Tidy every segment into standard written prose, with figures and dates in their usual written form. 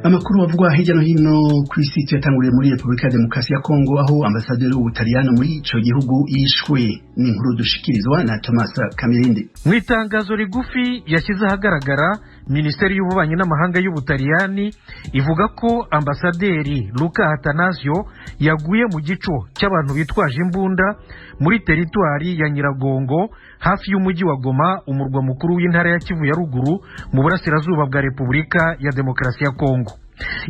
Amakuru avugwa hirya no hino ku isi tuyatanguriye muri Repubulika ya Demokarasi ya Kongo, aho ambasaderi w'Ubutaliyano muri ico gihugu yishwe. Ni inkuru dushikirizwa na Thomas Kamirindi. Mu itangazo rigufi yashyize ahagaragara, Minisiteri y'Ububanyi n'Amahanga y'Ubutaliyani ivuga ko ambasaderi Luca Attanasio yaguye mu gico cy'abantu bitwaje imbunda muri teritwari ya Nyiragongo, hafi y'umujyi wa Goma, umurwa mukuru w'intara ya Kivu ya Ruguru, mu burasirazuba bwa Repubulika ya Demokarasi ya Kongo.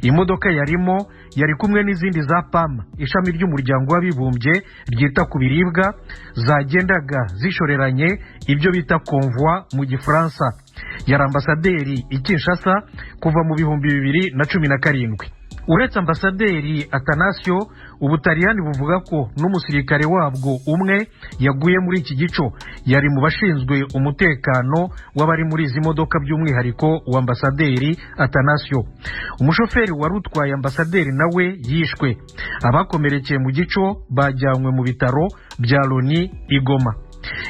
Imodoka yarimo yari kumwe n'izindi za PAM, ishami ry'Umuryango w'Abibumbye ryita ku biribwa, zagendaga zishoreranye, ibyo bita convoi mu Gifaransa. Yari ambasaderi i Kinshasa kuva mu 2017. Uretse ambasaderi Attanasio, Ubutaliyani buvuga ko n'umusirikare wabwo umwe yaguye muri iki gico. Yari mu bashinzwe umutekano w'abari muri izi modoka, by'umwihariko wa ambasaderi Attanasio. Umushoferi wari utwaye ambasaderi nawe yishwe. Abakomerekeye mu gico bajyanywe mu bitaro bya Loni i Goma.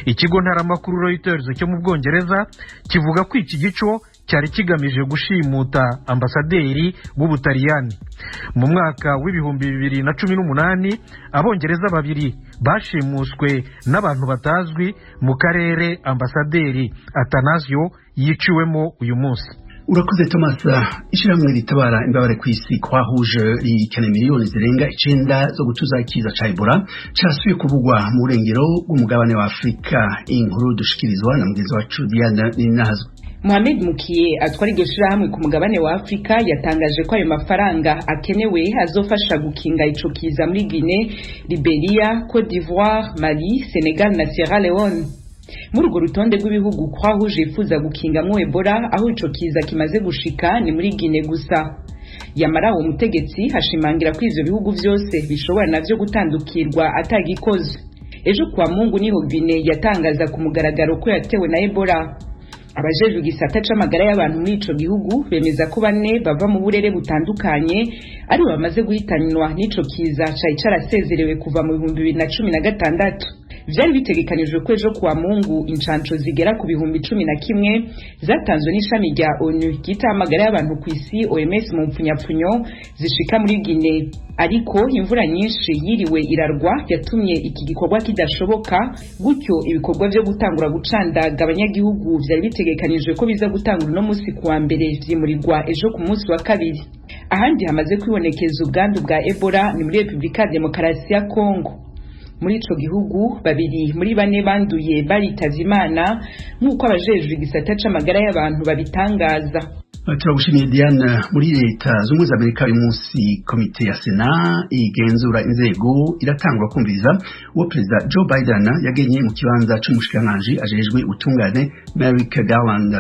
Ikigo ntaramakuru Reuters cyo mu Bwongereza kivuga ko iki gico cyari kigamije gushimuta ambasaderi w'Ubutaliyani. Mu mwaka wa 2018, Abongereza babiri bashimuswe n'abantu batazwi mu karere ambasaderi Attanasio yiciwemo uyu munsi. Urakoze, Thomas. Ishyirahamwe ritabara imbabare ku isi, Croix Rouge, rikeneye miliyoni zirenga 9 zo gutuza ikiza ca Ebola casubiye kuvugwa mu burengero bw'umugabane wa Afurika. Inkuru dushikirizwa na mugenzi wacu Diane Ninahazwa. Mohamed Mukiye atwara iryo shirahamwe ku mugabane wa Afrika yatangaje ko ayo mafaranga akenewe azofasha gukinga ico kiza muri Guinea, Liberia, Cote d'Ivoire, Mali, Senegal na Sierra Leone. Muri urwo rutonde rw'ibihugu Croix Rouge yifuza gukingamwo Ebola, aho ico kiza kimaze gushika ni muri Guinea gusa. Yamara uwo mutegetsi hashimangira ko ivyo bihugu vyose bishobora navyo gutandukirwa atagikozwe. Ejo kuwa Mungu niho Guinea yatangaza ku mugaragaro ko yatewe na Ebola. Abajejwe igisata c'amagara y'abantu muri ico gihugu bemeza ko bane bava mu burere butandukanye aribo bamaze guhitanwa n'ico kiza cari carasezerewe kuva mu 2016. Vyari bitegekanijwe ko ejo kuwa Mungu incanco zigera ku 11,000 zatanzwe n'ishami rya ONU ryita amagara y'abantu ku isi, OMS mu mpfunyapfunyo, zishika muri Guinea, ariko imvura nyinshi yiriwe irarwa yatumye iki gikorwa kidashoboka. Gutyo ibikorwa vyo gutangura gucandaga abanyagihugu vyari bitegekanijwe ko biza gutangura uno musi kuwa mbere vyimurirwa ejo ku munsi wa kabiri. Ahandi hamaze kwibonekeza ubwandu bwa Ebola ni muri Repubulika ya Demokarasi ya Kongo. Muri ico gihugu, babiri muri bane banduye baritavye Imana, nk'uko abajejwe igisata c'amagara y'abantu babitangaza. Turagushimiye, Diane. Muri Leta Zunze Ubumwe za Amerika, uyu munsi komite ya Sena igenzura inzego iratangura kumviriza uwo Perezida Joe Biden yagenye mu kibanza c'umushikiranganji ajejwe ubutungane, Merrick Garland,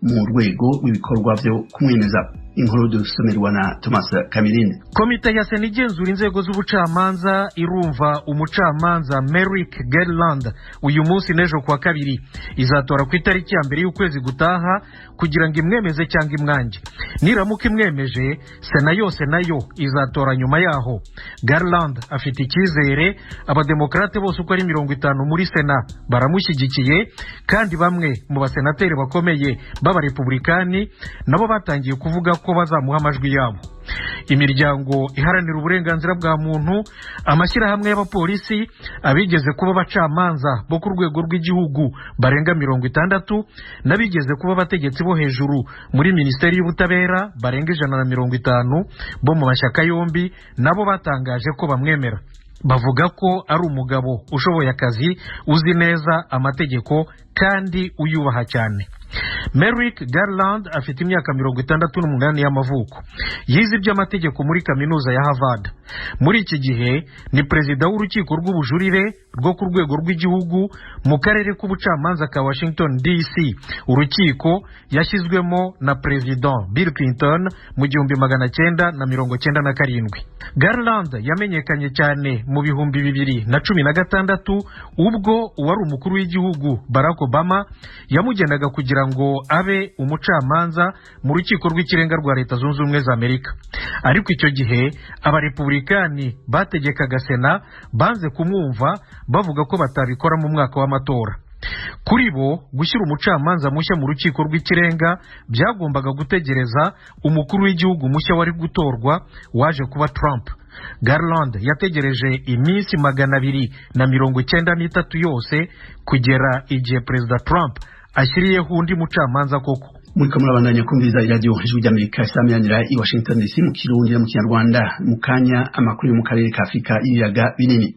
mu rwego rw'ibikorwa vyo kumwemeza. Inkuru dusomerwa na Thomas Kamirindi. Komite ya Sena igenzura inzego z'ubucamanza irumva umucamanza Merrick Garland uyu munsi n'ejo kuwa kabiri. Izatora ku itariki ya 1 y'ukwezi gutaha kugira ngo imwemeze cyangwa imwange. Niramuka imwemeje, Sena yose nayo izatora nyuma yaho. Garland afite icyizere. Abademokarate bose uko ari 50 muri Sena baramushyigikiye, kandi bamwe mu basenateri bakomeye b'Abarepubulikani nabo batangiye kuvuga ko bazamuha amajwi yabo. Imiryango iharanira uburenganzira bwa muntu, amashyirahamwe y'abapolisi, abigeze kuba abacamanza bo ku rwego rw'igihugu barenga 60 n'abigeze kuba abategetsi bo hejuru muri Minisiteri y'Ubutabera barenga 150 bo mu mashyaka yombi nabo batangaje ko bamwemera. Bavuga ko ari umugabo ushoboye akazi, uzi neza amategeko kandi uyubaha cyane. Merrick Garland afite imyaka 68 y'amavuko. Yize iby'amategeko muri Kaminuza ya Harvard. Muri iki gihe ni perezida w'urukiko rw'ubujurire rwo ku rwego rw'igihugu mu karere k'ubucamanza ka Washington DC, urukiko yashyizwemo na Perezida Bill Clinton mu 1997. Garland yamenyekanye cyane mu 2016, ubwo uwari umukuru w'igihugu Barack Obama yamugenaga kugira ngo abe umucamanza mu Rukiko rw'Ikirenga rwa Leta Zunze Ubumwe za Amerika. Ariko icyo gihe Abarepubulikani bategekaga Sena banze kumwumva, bavuga ko batabikora mu mwaka w'amatora. Kuri bo, gushyira umucamanza mushya mu Rukiko rw'Ikirenga byagombaga gutegereza umukuru w'igihugu mushya wari gutorwa, waje kuba Trump. Garland yategereje iminsi 293 yose kugera igihe Perezida Trump ashyiriyeho undi mucamanza koko. Muriko murabandanya kumviriza iradiyo Ijwi ry'Amerika isamiranira i Washington DC mu Kirundi no mu Kinyarwanda. Mu kanya, amakuru yo mu karere ka Afurika y'Ibiyaga Binini.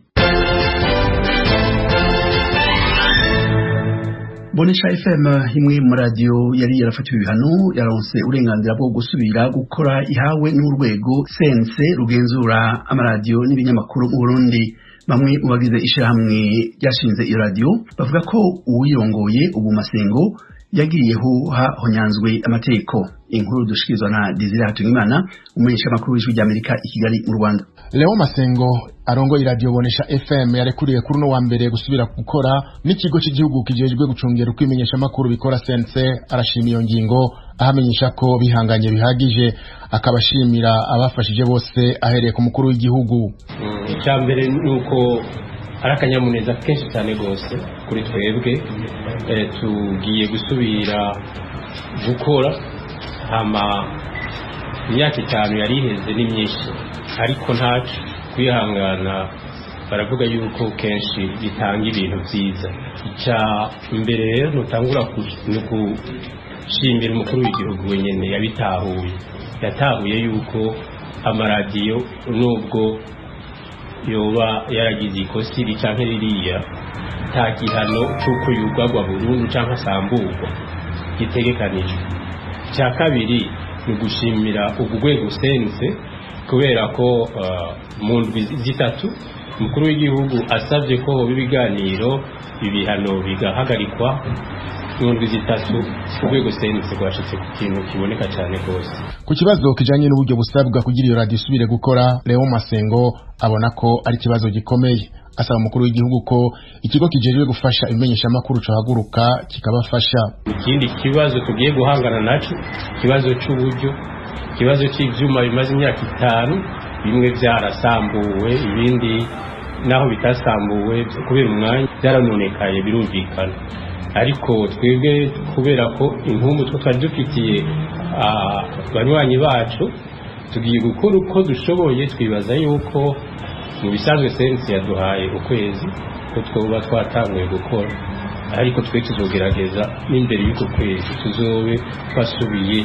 Bonesha FM, imwe mu radiyo yari yarafatiwe ibihano, yaronse uburenganzira bwo gusubira gukora ihawe n'urwego CNC rugenzura amaradiyo n'ibinyamakuru mu Burundi. Bamwe mu bagize ishirahamwe ryashinze iyo radiyo bavuga ko uwirongoye ubu, Masengo, yagiriyeho hahonyanzwe amategeko. Inkuru dushikirizwa na Desire Hatungimana, umumenyeshamakuru w'Ijwi ry'Amerika i Kigali mu Rwanda. Leo Masengo arongoye iradiyo Bonesha FM yarekuriwe kuri uno wa mbere gusubira gukora n'ikigo cy'igihugu kijejwe gucungera uko imenyeshamakuru bikora, CNC, arashima iyo ngingo, ahamenyesha ko bihanganye bihagije, akaba ashimira abafashije bose ahereye ku mukuru w'igihugu. Icya mbere ni uko ari akanyamuneza kenshi cyane rwose kuri twebwe. Tugiye gusubira gukora hama imyaka 5 yari iheze ni myinshi, ariko ntacu kwihangana. Baravuga yuko kenshi bitanga ibintu byiza. Icya mbere rero ntutangura ni gushimira umukuru w'igihugu wenyine yabitahuye, yatahuye yuko amaradiyo nubwo yoba yaragize ikosi iri canke ririya, nta gihano c'uko yugagwa burundu canke asamburwa gitegekanijwe. Icya kabiri ni ugushimira urwego CNC, kubera ko mu ndwi 3 umukuru w'igihugu asabye ko hoba ibiganiro, ibihano bigahagarikwa, mu ndwi 3 urwego CNC rwashitse ku kintu kiboneka cyane rwose. Ku kibazo kijanye n'uburyo busabwa kugira iyo radiyo isubire gukora, Leo Masengo abona ko ari ikibazo gikomeye, asaba umukuru w'igihugu ko ikigo kijejwe gufasha ibimenyeshamakuru cohaguruka kikabafasha. Ikindi kibazo tugiye guhangana naco, ikibazo c'uburyo, ikibazo cy'ivyuma bimaze imyaka 5, bimwe byarasambuwe, ibindi naho bitasambuwe kubera umwanya byaranonekaye, birumvikana. Ariko twebwe, kubera ko inkumbu two twari dufitiye abanywanyi bacu, tugiye gukora uko dushoboye. Twibaza yuko mu bisanzwe CNC yaduhaye ukwezi ko twoba twatanguye gukora, ariko twe tuzogerageza n'imbere y'uko kwezi tuzobe twasubiye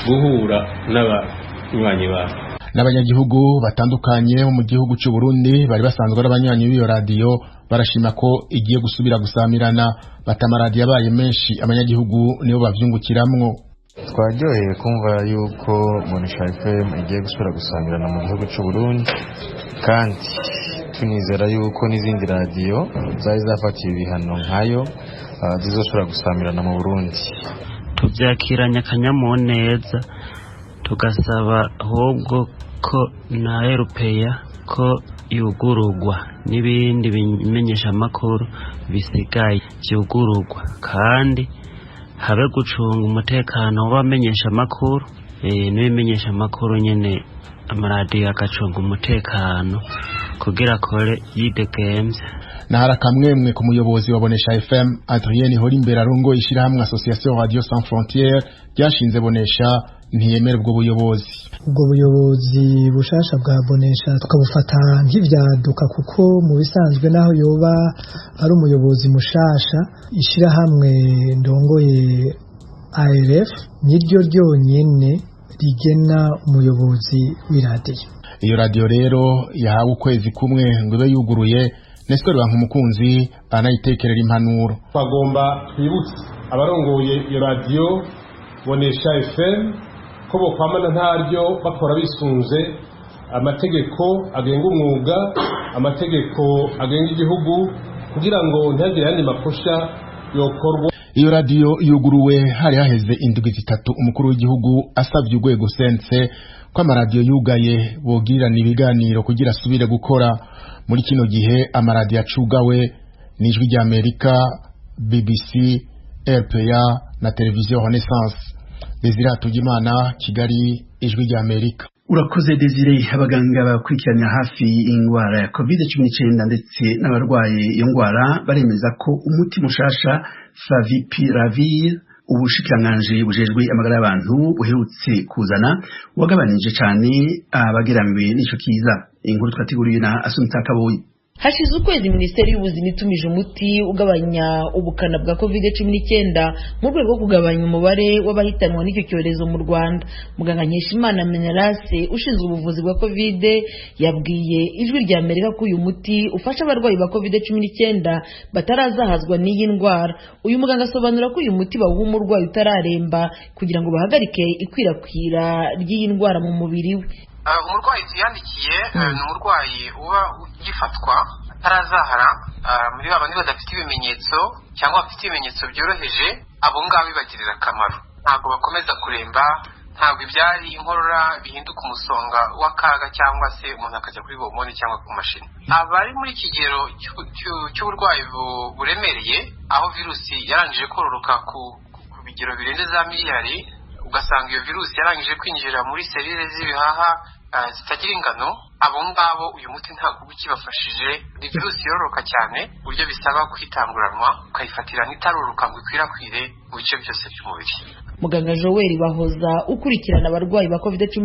guhura n'abanywanyi bacu. N'abanyagihugu batandukanye bo mu gihugu cy'u Burundi bari basanzwe ari abanywanyi b'iyo radiyo barashima ko igiye gusubira gusamirana. Batamaradiyo abaye menshi, abanyagihugu nibo bavyungukiramwo. Twaryoheye kumva yuko Bonesha FM igiye gusubira gusamirana mu gihugu cy'u Burundi, kandi tunizera yuko n'izindi radiyo zari zafatiwe ibihano nkayo zizosubira gusamirana mu Burundi. Tubyakiranye akanyamuneza, tugasaba ahubwo ko na RPA ko yugururwa n'ibindi bimenyeshamakuru bisigaye byugururwa, kandi habe gucunga umutekano w'abamenyeshamakuru n'ibimenyeshamakuru nyene, amaradiyo agacunga umutekano kugira akore yidegemvya. Nahara kamwemwe ku muyobozi wa Bonesha FM, Adrien Horimbere, arongoye ishirahamwe Association Radio Sans Frontières ryashinze Bonesha, ntiyemera ubwo buyobozi. Ubwo buyobozi bushasha bwa Bonesha tukabufata nk'ivyaduka, kuko mu bisanzwe naho yoba ari umuyobozi mushasha, ishirahamwe ndongoye ARF niryo ryonyene rigena umuyobozi w'iradiyo. Iyo radiyo rero yahawe ukwezi kumwe ngo ibe yuguruye. Nestor Bankumukunzi anayitekerera impanuro. Twagomba twibutse abarongoye iyo radiyo Bonesha FM ko bokwamana ntaryo bakora bisunze amategeko agenga umwuga, amategeko agenga igihugu, kugira ngo ntihagire ayandi makosha yokorwa. Iyo radiyo yuguruwe hari haheze indwi 3 umukuru w'igihugu asabye urwego CNC ko amaradiyo yugaye bogirirana ibiganiro kugira asubire gukora. Muri kino gihe amaradiyo acugawe ni Ijwi ry'Amerika, BBC, RPA na Televiziyo Renaissance. Desire Hatungimana, Kigali, Ijwi ry'Amerika. Urakoze Desire. Abaganga bakurikiranira hafi ingwara ya COVID-19 ndetse n'abarwaye iyo ngwara baremeza ko umuti mushasha Favipiravir ubushikiranganji bujejwe amagara y'abantu buherutse kuzana wagabanije cane abageramiwe n'ico kiza. Inkuru twateguriwe na Asumta Kaboyi. Hashize ukwezi Minisiteri y'Ubuzima itumije umuti ugabanya ubukana bwa COVID-19 mu rwego rwo kugabanya umubare w'abahitanwa n'icyo cyorezo mu Rwanda. Muganga Nkeshimana Menelase ushinzwe ubuvuzi bwa Covid yabwiye Ijwi rya Amerika ko uyu muti ufasha abarwayi ba COVID-19 batarazahazwa n'iyi ndwara. Uyu muganga asobanura ko uyu muti bawuha umurwayi utararemba kugira ngo bahagarike ikwirakwira ry'iyi ndwara mu mubiri we. Umurwayi tuyandikiye ni umurwayi uba ugifatwa atarazahara, muri ba bandi badafite ibimenyetso cyangwa bafite ibimenyetso byoroheje. Abo ngabo bibagirira akamaro, ntabwo bakomeza kuremba, ntabwo ibyari inkorora bihinduka umusonga w'akaga cyangwa se umuntu akajya kuri bomboni cyangwa ku mashini. Abari muri kigero cy'uburwayi buremereye, aho virusi yarangije kororoka ku bigero birenze za miliyari, ugasanga iyo virusi yarangije kwinjira muri serire z'ibihaha zitagira ingano, abo ngabo uyu muti ntabwo uba ukibafashije. Ni virusi yororoka cyane ku buryo bisaba kwitanguranwa ukayifatira ntitaroroka ngo ikwirakwire mu bice byose by'umubiri. Muganga Joel Bahoza ukurikirana abarwayi ba COVID-19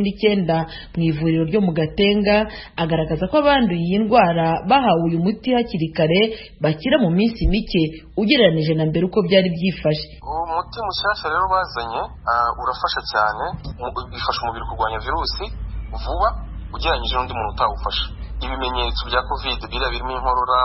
mu ivuriro ryo mu Gatenga agaragaza ko abanduye iyi ndwara bahawe uyu muti hakiri kare bakira mu minsi mike ugereranije na mbere uko byari byifashe. Umuti mushyashya rero bazanye urafasha cyane, bifasha umubiri kurwanya virusi vuba ugereranyije n'undi muntu utawufasha. Ibimenyetso bya Covid biriya birimo inkorora,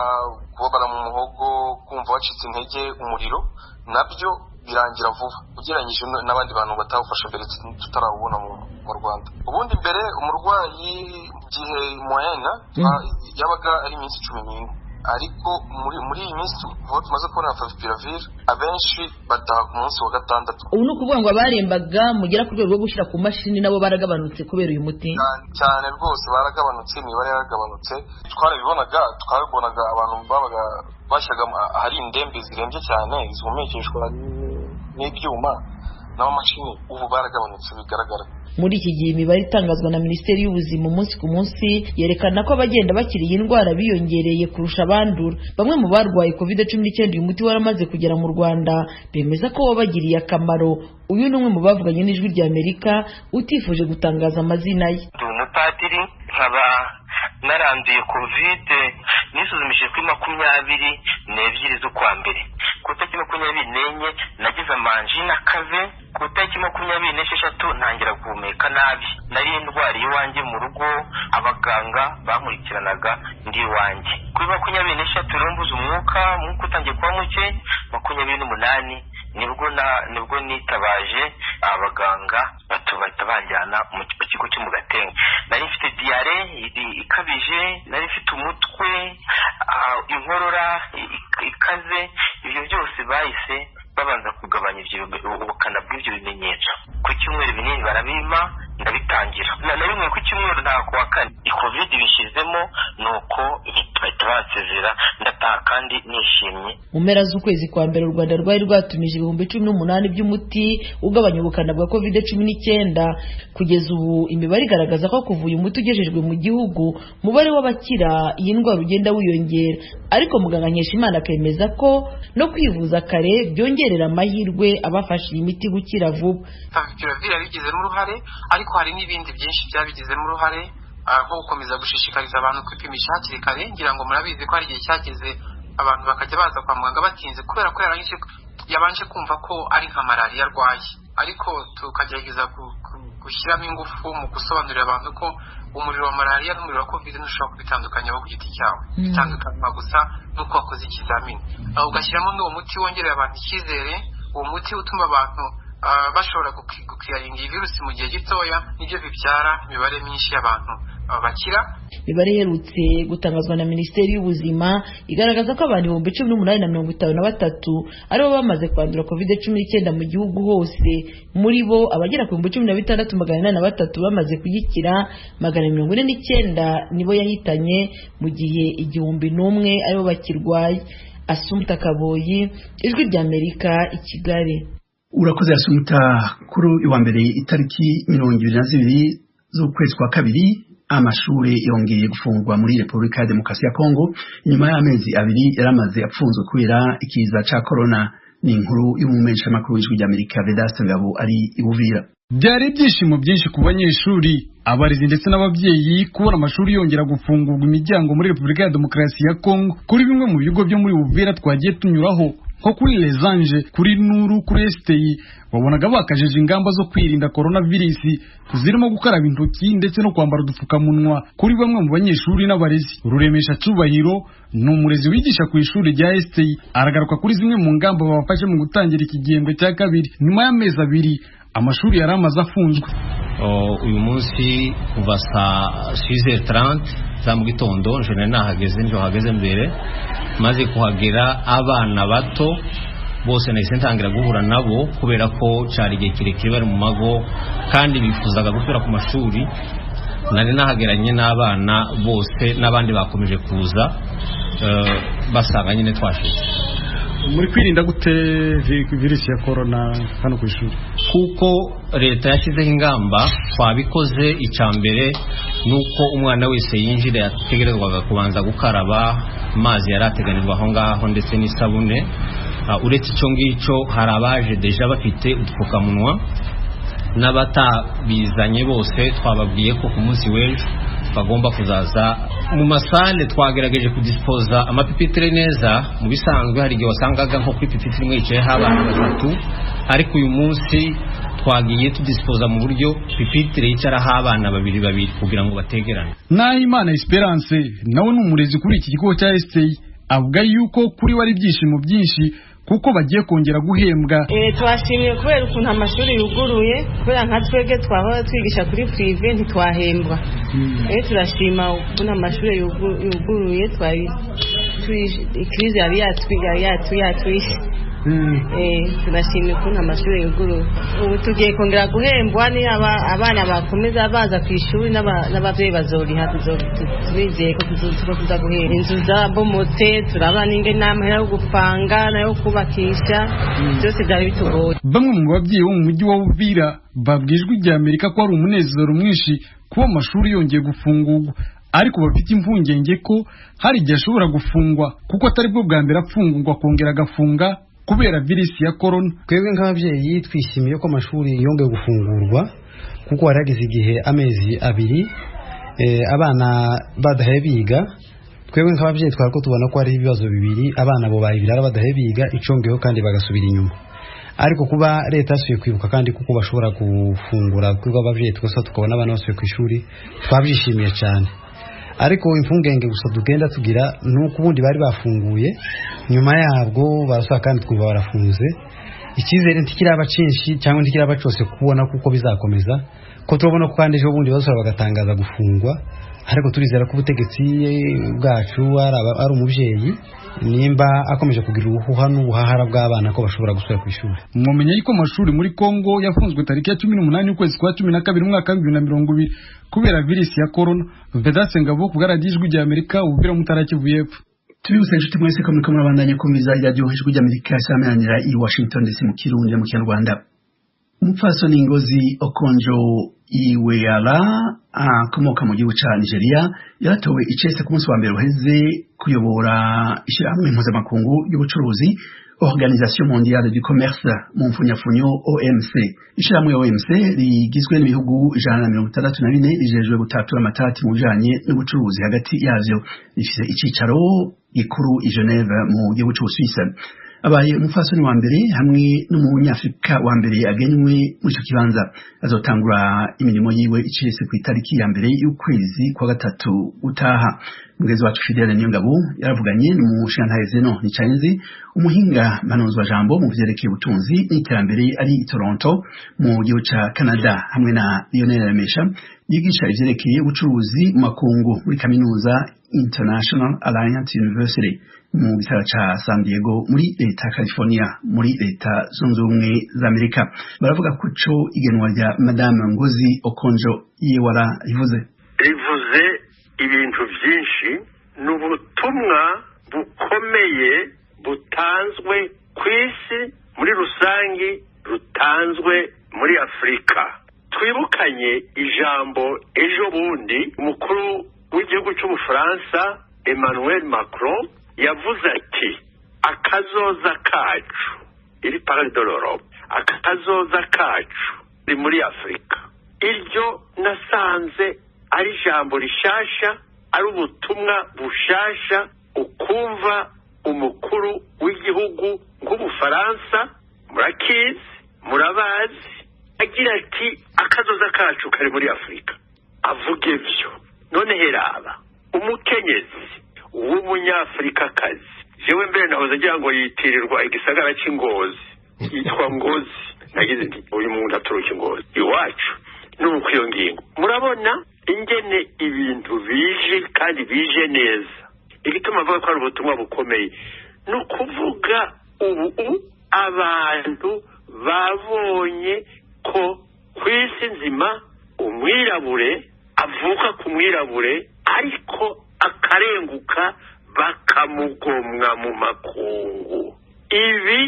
kubabara mu muhogo, kumva wacitse intege, umuriro, nabyo birangira vuba ugereranyije n'abandi bantu batawufasha mbere tutarawubona mu Rwanda. Ubundi mbere umurwayi gihe moyenne yabaga ari iminsi 14, ariko muri iyi minsi vuba tumaze kubona Favipiravir abenshi bataha ku munsi wa 6. Ubu ni ukuvuga ngo abarembaga mugera ku rwego rwo gushyira ku mashini nabo baragabanutse kubera uyu muti? Cyane rwose baragabanutse, imibare yaragabanutse. Twarabibonaga abantu babaga bashyiraga ahari indembe zirembye cyane zihumekeshwa n'ibyuma n'amamashini, ubu baragabanutse bigaragara. Muri iki gihe imibare itangazwa na Minisiteri y'Ubuzima umunsi ku munsi yerekana ko abagenda bakira iyi ndwara biyongereye kurusha abandura. Bamwe mu barwaye COVID-19 uyu muti waramaze kugera mu Rwanda bemeza ko wabagiriye akamaro. Uyu ni umwe mu bavuganye n'Ijwi rya Amerika utifuje gutangaza amazina ye. Ndi umupadiri nkaba naranduye Covid, nisuzumishije kuri 22 z'ukwa mbere. Ku itariki 24 nagize amanjina akaze, ku itariki 26 ntangira guhumeka nabi. Nari ndwariye iwanjye mu rugo, abaganga bankurikiranaga ndi iwanjye. Kuri 23 rero mbuze umwuka, umwuka utangiye kuba muke. 28 nibwo nitabaje abaganga bahita banjyana mu kigo cyo mu Gatenga. Nari mfite diyare ikabije, nari mfite umutwe, inkorora ikaze. Ibyo byose bahise babanza kugabanya ubukana bw'ibyo bimenyetso. Ku cyumweru ibinini barabimpa ndabitangira, na rimwe ku cyumweru nta kuwa kane Covid bishyizemo, nuko bahita bansezera ndataha kandi nishimye. Mu mpera z'ukwezi kwa mbere u Rwanda rwari rwatumije 18,000 by'umuti ugabanya ubukana bwa COVID-19. Kugeza ubu imibare igaragaza ko kuva uyu muti ugejejwe mu gihugu umubare w'abakira iyi ndwara ugenda wiyongera, ariko muganga Nkeshimana akemeza ko no kwivuza kare byongerera amahirwe abafashe iyi miti gukira vuba. Favipiravir yabigizemo uruhare, ariko hari n'ibindi byinshi byabigizemo uruhare, nko gukomeza gushishikariza abantu kwipimisha hakiri kare. Ngira ngo murabizi ko hari igihe cyageze abantu bakajya baza kwa muganga batinze kubera ko yabanje kumva ko ari nka malariya arwaye, ariko tukagerageza gushyiramo ingufu mu gusobanurira abantu ko umuriro wa malariya n'umuriro wa Covid ntushobora kubitandukanya ku giti cyawe, bitandukanywa gusa n'uko wakoze ikizamini. Ugashyiramo n'uwo muti wongerera abantu icyizere, uwo muti utuma abantu bashobora gukirinda iyi virusi mu gihe gitoya, nibyo bibyara imibare myinshi y'abantu bakira. Imibare iherutse gutangazwa na Minisiteri y'Ubuzima igaragaza ko abantu 18,053 aribo bamaze kwandura COVID-19 mu gihugu hose. Muri bo abagera ku 16,803 bamaze kuyikira, 149 nibo yahitanye, mu gihe 1,001 aribo bakirwaye. Asumta Kaboyi, Ijwi rya Amerika, i Kigali. Urakoze Asumta. Kuri uwa mbere itariki 22 z'ukwezi kwa kabiri amashure yongeye gufungwa muri Republika ya Demokarasi ya Kongo inyuma y'amezi 2 yaramaze apfunzwe kubera ikiza ca corona. Ni inkuru y'umumenyeshamakuru w'Ijwi ry'Amerika Vedaste Ngabo ari i Uvira. Byari ibyishimo byinshi ku banyeshuri, abarezi ndetse n'ababyeyi kubona amashuri yongera gufungurwa imiryango muri Republika ya Demokarasi ya Kongo. Kuri bimwe mu bigo byo muri Uvira twagiye tunyuraho, nko kuri Les Anges, kuri Nuru, kuri STI, wabonaga bakajeje ingamba zo kwirinda coronavirus zirimo gukaraba intoki ndetse no kwambara udupfukamunwa kuri bamwe mu banyeshuri n'abarezi. Ruremesha Cyubahiro ni umurezi wigisha ku ishuri rya STI, aragaruka kuri zimwe mu ngamba babafashe mu gutangira iki gihembwe cya kabiri nyuma y'amezi 2 amashuri yari amaze afunzwe. Uyu munsi kuva saa 6h30 za mu gitondo nje nahageze, nje hageze mbere, maze kuhagera abana bato bose nahise ntangira guhura nabo kubera ko cyari igihe kirekire bari mu mago kandi bifuzaga gusubira ku mashuri. Nari nahageranye n'abana bose n'abandi bakomeje kuza basanga nyine twashize. Muri kwirinda gute virusi ya corona hano ku ishuri? Kuko leta yashyizeho ingamba twabikoze. Icya mbere nuko umwana wese yinjira yategerezwaga kubanza gukaraba amazi yari ateganijwe aho ngaho ndetse n'isabune. Uretse icyo ngicyo hari abaje deja bafite udupfukamunwa n'abatabizanye bose twababwiye ko ku munsi w'ejo bagomba kuzaza mu masale. Twagerageje kudispoza amapipitire neza. Mu bisanzwe hari igihe wasangaga nko kuri pipitire imwe yicayeho abana 3, ariko uyu munsi twagiye tudispoza mu buryo pipitire yicaraho abana 2 kugira ngo bategerane. Nahimana Esperance nawe ni umurezi kuri iki kigo cya STI, avuga yuko kuri we ari ibyishimo byinshi kuko bagiye kongera guhembwa. Twashimiye kubera ukuntu amashuri yuguruye, kubera nka twebwe twahora twigisha kuri prive ntitwahembwa. Turashima ukuntu amashuri yuguruye, twari ikrize yari yatwishe. Turashimye ukuntu amashuri yuguruye. Ubu tugiye kongera guhembwa, ni abana bakomeza baza ku ishuri n'ababyeyi bazoriha, turizeye ko tuza guhembwa. Inzu zabomotse, turabona n'ingene n'amahera yo gupanga nayo kubakisha, byose byari bitugoye. Bamwe mu babyeyi bo mu mujyi wa Uvira babwiye Ijwi rya Amerika ko ari umunezero mwinshi kuba amashuri yongeye gufungurwa, ariko bafite impungenge ko hari igihe ashobora gufungwa kuko atari bwo bwa mbere afungurwa kongera agafunga kubera virusi ya corona. Twebwe nk'ababyeyi twishimiye ko amashuri yongeye gufungurwa kuko hari hageze igihe amezi 2 abana badahe biga. Twebwe nk'ababyeyi twari ko tubona ko hari ibibazo bibiri, abana bo bayibirara badahe biga icongeho kandi bagasubira inyuma. Ariko kuba leta yasubiye kwibuka kandi kuko bashobora gufungura twebwe ababyeyi twese tukabona abana basubiye ku ishuri twabyishimiye cyane. Ariko impungenge gusa tugenda tugira nuko ubundi bari bafunguye nyuma yabwo barasaba kandi twumva barafunze. Icyizere ntikiraba cyinshi cyangwa ntikiraba cyose kubona kuko bizakomeza, ko turabona ko kandi ejo bundi bazasaba bagatangaza gufungwa. Ariko turizera ko ubutegetsi bwacu ari umubyeyi, nimba akomeje kugira ubuhuha n'ubuhahara bw'abana ko bashobora gusubira ku ishuri. Mwamenye yuko amashuri muri Kongo yafunzwe tariki ya 18 y'ukwezi kwa 12 umwaka wa 2020 kubera virusi ya corona. Vedaste Ngabo ku bwa Ijwi rya Amerika, Uvira, Mutara, Kivu y'Epfo. Tubibutse inshuti mwese ko muriko murabandanya kumviriza iradiyo Ijwi ry'Amerika isameranira i Washington DC mu Kirundi mu Kinyarwanda. Umupfasoni Ngozi Okonjo Iweala akomoka mu gihugu ca Nigeria yaratowe icese ku munsi wa mbere uheze kuyobora ishirahamwe mpuzamakungu y'ubucuruzi Organisation Mondiale du Commerce mu mfunyafunyo OMC. Ishirahamwe OMC rigizwe n'ibihugu 164 rijejwe gutatura amatati mu bijanye n'ubucuruzi hagati yavyo, rifise icicaro gikuru i Geneve mu gihugu c'Ubusuwisi. Abaye umupfasoni wa mbere hamwe n'umunyafrika wa mbere agenywe muri ico kibanza. Azotangura imirimo yiwe icese ku itariki ya mbere y'ukwezi kwa gatatu utaha. Mugenzi wacu Fidele Niyongabo yaravuganye n'umushingantahe Zeno Nicayenzi, umuhinga mpanuzwa jambo mu vyerekeye ubutunzi n'iterambere ari i Toronto mu gihugu ca Canada, hamwe na Lionel Remesha yigisha ivyerekeye ubucuruzi mu makungu muri kaminuza International Alliance University mu gisagara ca San Diego muri leta California muri leta zunze ubumwe za Amerika. Baravuga ko ico igenwa rya Madame Ngozi Okonjo Iweala rivuze rivuze ibintu byinshi. Ni ubutumwa bukomeye butanzwe ku isi muri rusangi, rutanzwe muri Afurika. Twibukanye ijambo ejo bundi umukuru w'igihugu cy'Ubufaransa Emmanuel Macron yavuze ati akazoza kacu, iri parle de l'Europe, akazoza kacu ni muri Afurika. Iryo nasanze ari ijambo rishasha, ari ubutumwa bushasha, ukumva umukuru w'igihugu nk'Ubufaransa, murakizi murabazi, agira ati akazoza kacu kari muri Afurika, avuga ivyo. None heraba umukenyezi w'umunyafurikakazi, jewe mbere nahoze ngira ngo yitirirwa igisagara c'Ingozi, yitwa Ngozi, nagize nti uyu muntu aturuka Ingozi iwacu. Nuko iyo ngingo murabona ingene ibintu bije kandi bije neza. Igituma avuga ko ari ubutumwa bukomeye ni ukuvuga ubu abantu babonye ko ku isi nzima umwirabure avuka ku mwirabure, ariko akarenguka bakamugomwa mu makungu. Ibi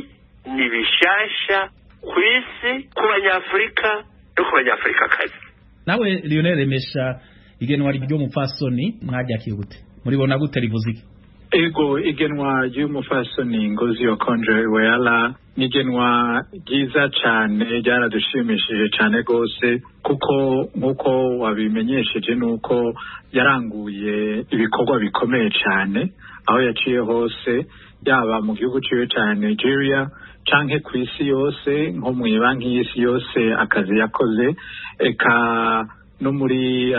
ni bishasha ku isi, ku banyafurika no ku banyafurikakazi. Nawe Lionel Remesha, igenwa ry'umupfasoni mwaryakiriye gute? Muribona gute, rivuze iki? Ego, igenwa ry'umupfasoni Ngozi Okonjo-Iweala ni igenwa ryiza cane, ryaradushimishije cane gose, kuko nk'uko wabimenyesheje nuko yaranguye ibikorwa bikomeye cane aho yaciye hose, yaba mu gihugu ciwe ca Nigeria canke kw'isi yose, nko mw'ibanki y'isi yose akazi yakoze, eka no muri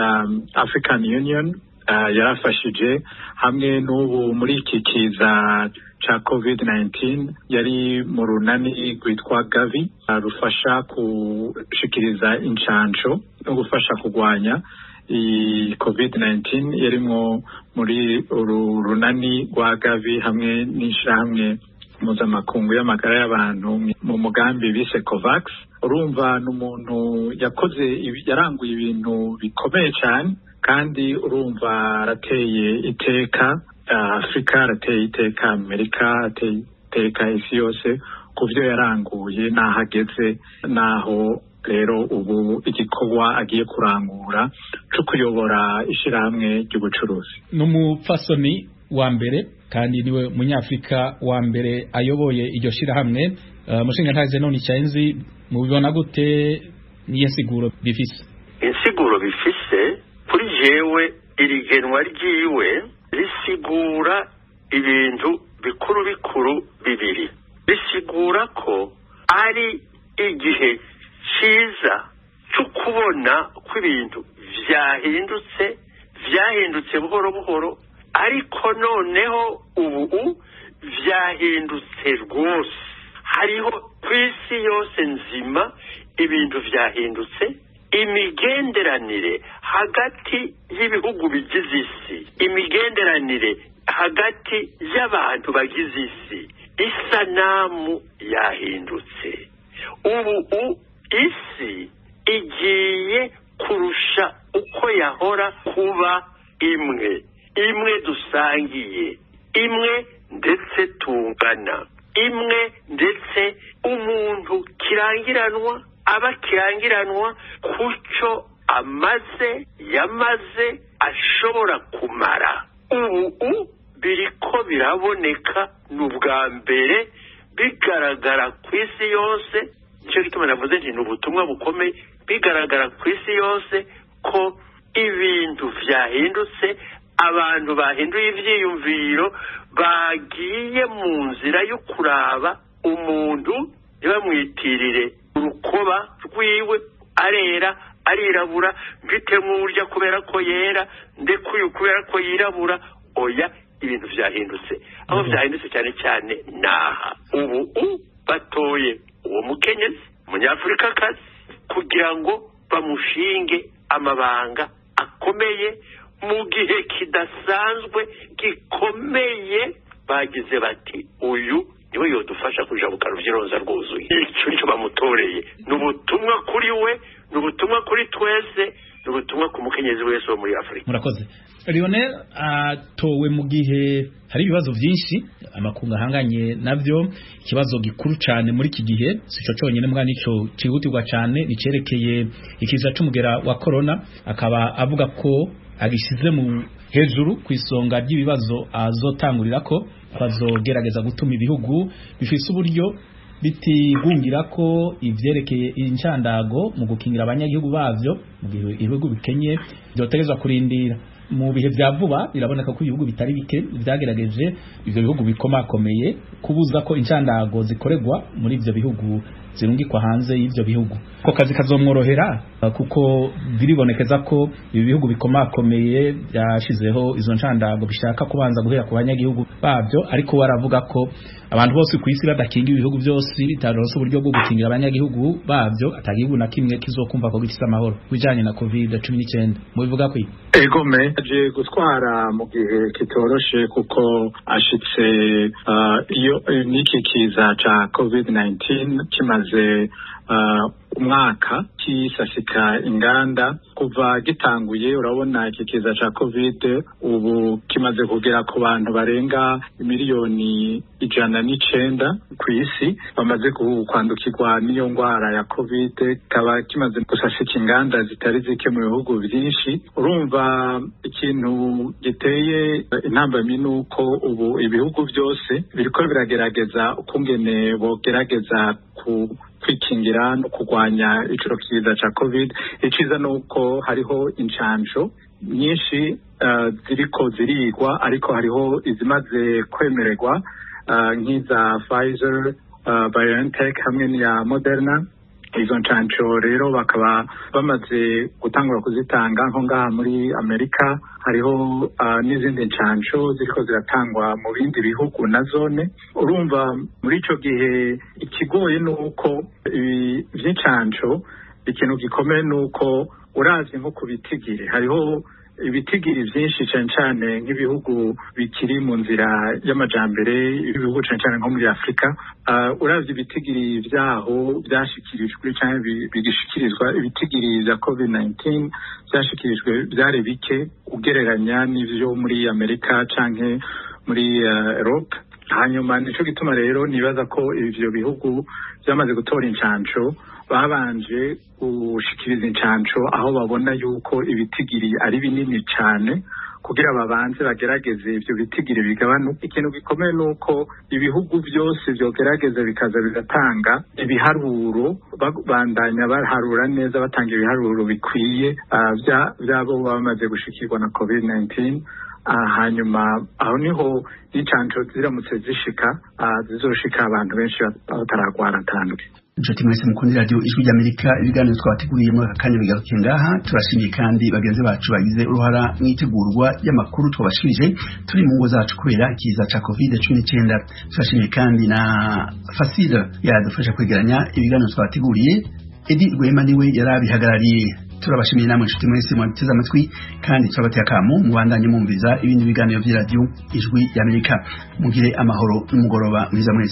African Union yarafashije, hamwe n'ubu muri iki kiza ca COVID-19 yari mu runani rwitwa Gavi, rufasha gushikiriza incanco no gufasha kugwanya iyi COVID-19, yarimwo muri uru runani rwa Gavi hamwe n'ishirahamwe mpuzamakungu y'amagara y'abantu mu mugambi bise COVAX. Urumva ni umuntu yakoze, yaranguye ibintu bikomeye cyane, kandi urumva arateye iteka Afurika, arateye iteka Amerika, arateye iteka isi yose ku byo yaranguye n'aho ageze, n'aho rero ubu igikorwa agiye kurangura cyo kuyobora ishyirahamwe ry'ubucuruzi. N'umupfasoni wa mbere kandi niwe munyafrika wa mbere ayoboye iryo shirahamwe. Mushinga Zenon Chainzi, mubibona gute? Niyo nsiguro bifise? Insiguro bifise kuri jewe, irigenwa ryiwe risigura ibintu bikuru bikuru bibiri. Risigura ko ari igihe cyiza cyo kubona ko ibintu vyahindutse buhoro buhoro, ariko noneho ubu vyahindutse rwose. Hariho ku isi yose nzima ibintu vyahindutse, imigenderanire hagati y'ibihugu bigize isi, imigenderanire hagati y'abantu bagize isi, isanamu yahindutse. Ubu isi igiye kurusha uko yahora kuba imwe, imwe dusangiye, imwe ndetse tungana, imwe ndetse umuntu kirangiranwa aba kirangiranwa kuco amaze yamaze ashobora kumara. Ubu biriko biraboneka, ni ubwa mbere bigaragara ku isi yose. Nicyo gituma navuze nti ni ubutumwa bukomeye, bigaragara ku isi yose ko ibintu vyahindutse, abantu bahinduye ivyiyumviro, bagiye mu nzira yo kuraba umuntu ntibamwitirire urukoba rwiwe, arera arirabura, mbitemwo urya kubera ko yera, ndekuyu kubera ko yirabura. Oya, ibintu vyahindutse. Aho vyahindutse cyane cyane naha ubu batoye uwo mukenyezi umunyafurikakazi kugira ngo bamushinge amabanga akomeye mu gihe kidasanzwe gikomeye. Bagize bati uyu niwe yodufasha kujabuka ruvyironza rwuzuye. Ico nico bamutoreye, ni ubutumwa kuri we, ni ubutumwa kuri twese, Ni ubutumwa ku mukenyezi wese wo muri Afurika. Murakoze. Lionel atowe mu gihe hari ibibazo byinshi amakungu ahanganye navyo. Ikibazo gikuru cyane muri iki gihe sico cyonyine mbwa nico cyihutirwa cyane nicerekeye ikiza c'umugera wa corona, akaba avuga ko agishize mu hejuru ku isonga ry'ibibazo azotangurira ko bazogerageza gutuma ibihugu bifise uburyo bitigungira ko ivyerekeye incandago mu gukingira abanyagihugu bavyo, mu gihe ibihugu bikenye byotegezwa kurindira. Mu bihe vya vuba biraboneka ko ibihugu bitari bike vyagerageje, ivyo bihugu bikomakomeye, kubuza ko incandago zikoregwa muri ivyo bihugu zirungikwa hanze y'ivyo bihugu. Ko kazi kazomworohera kuko biribonekeza ko ibi bihugu bikomakomeye byashizeho izo ncandago bishaka kubanza guhera ku banyagihugu babyo, ariko waravuga ko abantu bose ku isi badakinga, ibihugu byose bitaronse uburyo bwo gukingira abanyagihugu babyo, atagihugu na kimwe kizokumva ko gifise amahoro bijanye na COVID-19. Mubivuga kwi Egome aje gutwara mu gihe kitoroshe, kuko ashitse iyo n'iki kiza ca COVID-19 kimaze umwaka kisasika inganda kuva gitanguye. Urabona iki kiza ca COVID ubu kimaze kugera ku bantu barenga 109 miliyoni ku isi bamaze kwandukirwa n'iyo ndwara ya COVID, kikaba kimaze gusasika inganda zitari zike mu bihugu byinshi. Urumva ikintu giteye intambamyi ni uko ubu ibihugu byose biriko biragerageza ukungene bogerageza ku kwikingira no kurwanya ico kiza ca COVID. Iciza ni uko hariho incanco nyinshi ziriko zirigwa, ariko hariho izimaze kwemererwa nk'iza Pfizer, BioNTech hamwe n'iya Moderna. Izo ncanco rero bakaba bamaze gutangura kuzitanga nko ngaha muri Amerika. Hariho n'izindi ncanco ziriko ziratangwa mu bindi bihugu na zone. Urumva muri ico gihe ikigoye ni uko ibi vy'incanco, ikintu gikomeye ni uko uravye nko ku bitigiri, hariho ibitigiri vyinshi, cane cane nk'ibihugu bikiri mu nzira y'amajambere, ibihugu cane cane nko muri Afurika. Uravye ibitigiri vyaho vyashikirijwe canke bigishikirizwa, ibitigiri vya COVID-19 vyashikirijwe vyari bike ugereranya n'ivyo muri Amerika canke muri Europe. Hanyuma nico gituma rero nibaza ko ivyo bihugu vyamaze gutora incanco babanje gushikiriza incanco aho babona yuko ibitigiri ari binini cane, kugira babanze bagerageze ivyo bitigiri bigabanuke. Ikintu gikomeye ni uko ibihugu byose vyogerageza bikaza bigatanga ibiharuro, babandanya baharura neza, batanga ibiharuro bikwiye vy'abo bamaze gushikirwa na COVID-19. Hanyuma aho niho n'incanco ziramutse zishika, zizoshika abantu benshi bataragwara atandukanye. Inshuti mwese mukunda radio Ijwi ry'Amerika, ibiganiro twabateguriye muri aka kanya bigarukiye ngaha. Turashimiye kandi bagenzi bacu bagize uruhara mw'itegurwa y'amakuru twabashikirije turi mu ngo zacu kubera ikiza ca COVID-19. Turashimiye kandi na Fasile yadufasha kwegeranya ibiganiro twabateguriye. Edi Rwema niwe yarabihagarariye. Turabashimiye namwe inshuti mwese mwabiteze amatwi, kandi turabateye akamo mubandanye mwumviza ibindi biganiro vy'iradiyo Ijwi ry'Amerika. Mugire amahoro n'umugoroba mwiza mwese.